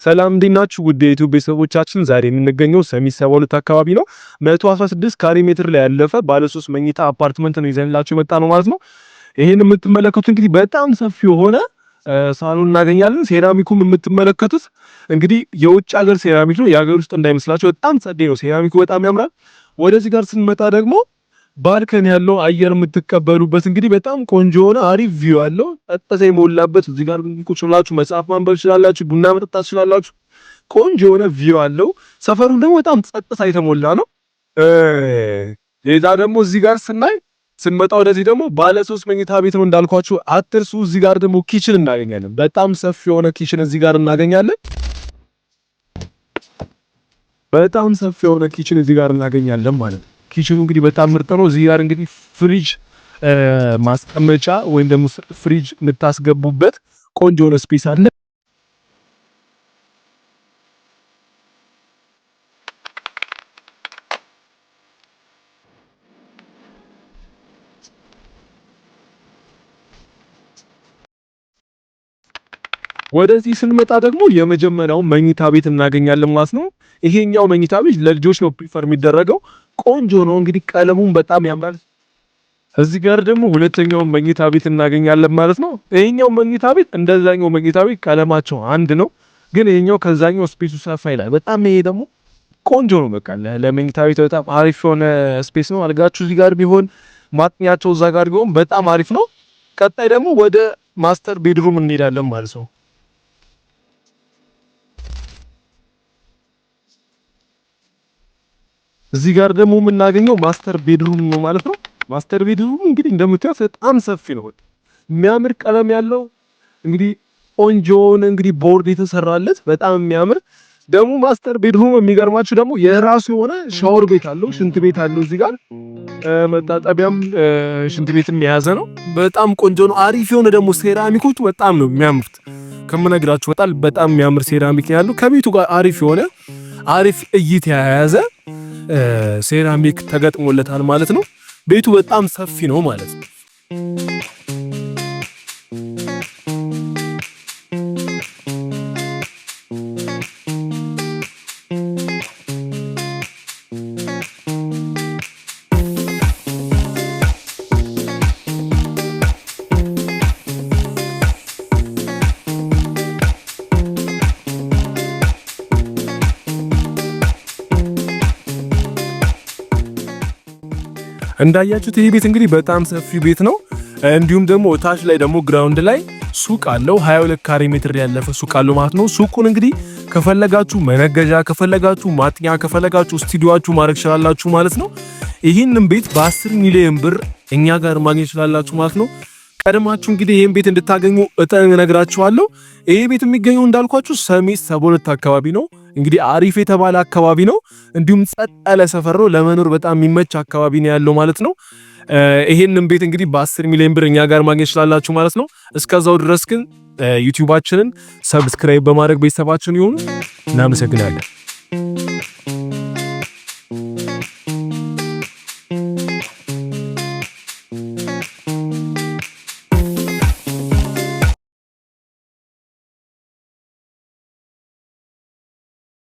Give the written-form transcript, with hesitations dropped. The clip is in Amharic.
ሰላም እንዴት ናችሁ? ውድ የ YouTube ቤተሰቦቻችን፣ ዛሬ የምንገኘው ሰሚት 72 አካባቢ ነው። 116 ካሬ ሜትር ላይ ያለፈ ባለ 3 መኝታ አፓርትመንት ነው ይዘንላችሁ የመጣነው ማለት ነው። ይሄን የምትመለከቱት እንግዲህ በጣም ሰፊ የሆነ ሳሎን እናገኛለን። ሴራሚኩም የምትመለከቱት እንግዲህ የውጭ ሀገር ሴራሚክ ነው፣ የሀገር ውስጥ እንዳይመስላችሁ። በጣም ጸዴ ነው ሴራሚኩ፣ በጣም ያምራል። ወደዚህ ጋር ስንመጣ ደግሞ balcony ያለው አየር የምትቀበሉበት እንግዲህ በጣም ቆንጆ የሆነ አሪፍ view አለው። ጸጥታ የሞላበት እዚህ ጋር ቁጭ ብላችሁ መጽሐፍ ማንበብ ትችላላችሁ፣ ቡና መጠጣት ትችላላችሁ። ቆንጆ የሆነ view አለው። ሰፈሩም ደግሞ በጣም ጸጥታ የተሞላ ነው። ሌላ ደግሞ እዚህ ጋር ስናይ ስንመጣ ወደዚህ ደግሞ ባለ 3 መኝታ ቤት ነው እንዳልኳችሁ አትርሱ። እዚህ ጋር ደግሞ kitchen እናገኛለን። በጣም ሰፊ የሆነ kitchen እዚህ ጋር እናገኛለን። በጣም ሰፊ የሆነ kitchen እዚህ ጋር እናገኛለን ማለት ነው። Kitchen ኑ እንግዲህ በጣም ምርጥ ነው። እዚህ ጋር እንግዲህ ፍሪጅ ማስቀመጫ ወይም ደግሞ ፍሪጅ የምታስገቡበት ቆንጆ የሆነ space አለ። ወደዚህ ስንመጣ ደግሞ የመጀመሪያው መኝታ ቤት እናገኛለን ማለት ነው። ይሄኛው መኝታ ቤት ለልጆች ነው prefer የሚደረገው። ቆንጆ ነው እንግዲህ ቀለሙን በጣም ያምራል። እዚህ ጋር ደግሞ ሁለተኛው መኝታ ቤት እናገኛለን ማለት ነው። ይሄኛው መኝታ ቤት እንደዛኛው መኝታ ቤት ቀለማቸው አንድ ነው፣ ግን ይሄኛው ከዛኛው space ኡ ሰፋ ይላል በጣም። ይሄ ደግሞ ቆንጆ ነው። በቃ ለመኝታ ቤት በጣም አሪፍ የሆነ space ነው። አልጋችሁ እዚህ ጋር ቢሆን ማጥኛቸው እዛ ጋር ቢሆን በጣም አሪፍ ነው። ቀጣይ ደግሞ ወደ master bedroom እንሄዳለን ማለት ነው። እዚህ ጋር ደግሞ የምናገኘው master bedroom ነው ማለት ነው። Master bedroom እንግዲህ እንደምታዩት በጣም ሰፊ ነው። የሚያምር ቀለም ያለው እንግዲህ ቆንጆውን እንግዲህ ቦርድ የተሰራለት በጣም የሚያምር ደግሞ master bedroom የሚገርማችሁ ደግሞ የራሱ የሆነ ሻወር ቤት አለው፣ ሽንት ቤት አለው። እዚህ ጋር መታጠቢያም ሽንት ቤትም የያዘ ነው። በጣም ቆንጆ ነው። አሪፍ የሆነ ደግሞ ሴራሚኮቹ በጣም ነው የሚያምሩት ከምነግራችሁ በጣም በጣም የሚያምር ሴራሚክ ያለው ከቤቱ ጋር አሪፍ የሆነ አሪፍ እይታ የያዘ ሴራሚክ ተገጥሞለታል ማለት ነው። ቤቱ በጣም ሰፊ ነው ማለት ነው። እንዳያችሁት ይህ ቤት እንግዲህ በጣም ሰፊ ቤት ነው። እንዲሁም ደግሞ ታች ላይ ደግሞ ground ላይ ሱቅ አለው። 22 ካሬ ሜትር ያለፈ ሱቅ አለው ማለት ነው። ሱቁን እንግዲህ ከፈለጋችሁ መነገጃ፣ ከፈለጋችሁ ማጥኛ፣ ከፈለጋችሁ ስቱዲዮአችሁ ማድረግ ትችላላችሁ ማለት ነው። ይህንን ቤት በ10 ሚሊዮን ብር እኛ ጋር ማግኘት ትችላላችሁ ማለት ነው። ቀድማችሁ እንግዲህ ይህን ቤት እንድታገኙ እነግራችኋለሁ። ይሄ ቤት የሚገኘው እንዳልኳችሁ ሰሚት 72 አካባቢ ነው። እንግዲህ አሪፍ የተባለ አካባቢ ነው። እንዲሁም ጸጥ ያለ ሰፈር ነው። ለመኖር በጣም የሚመች አካባቢ ነው ያለው ማለት ነው። ይሄንን ቤት እንግዲህ በ10 ሚሊዮን ብር እኛ ጋር ማግኘት ትችላላችሁ ማለት ነው። እስከዛው ድረስ ግን YouTube ኣችንን subscribe በማድረግ ቤተሰባችን ይሁኑ። እናመሰግናለን።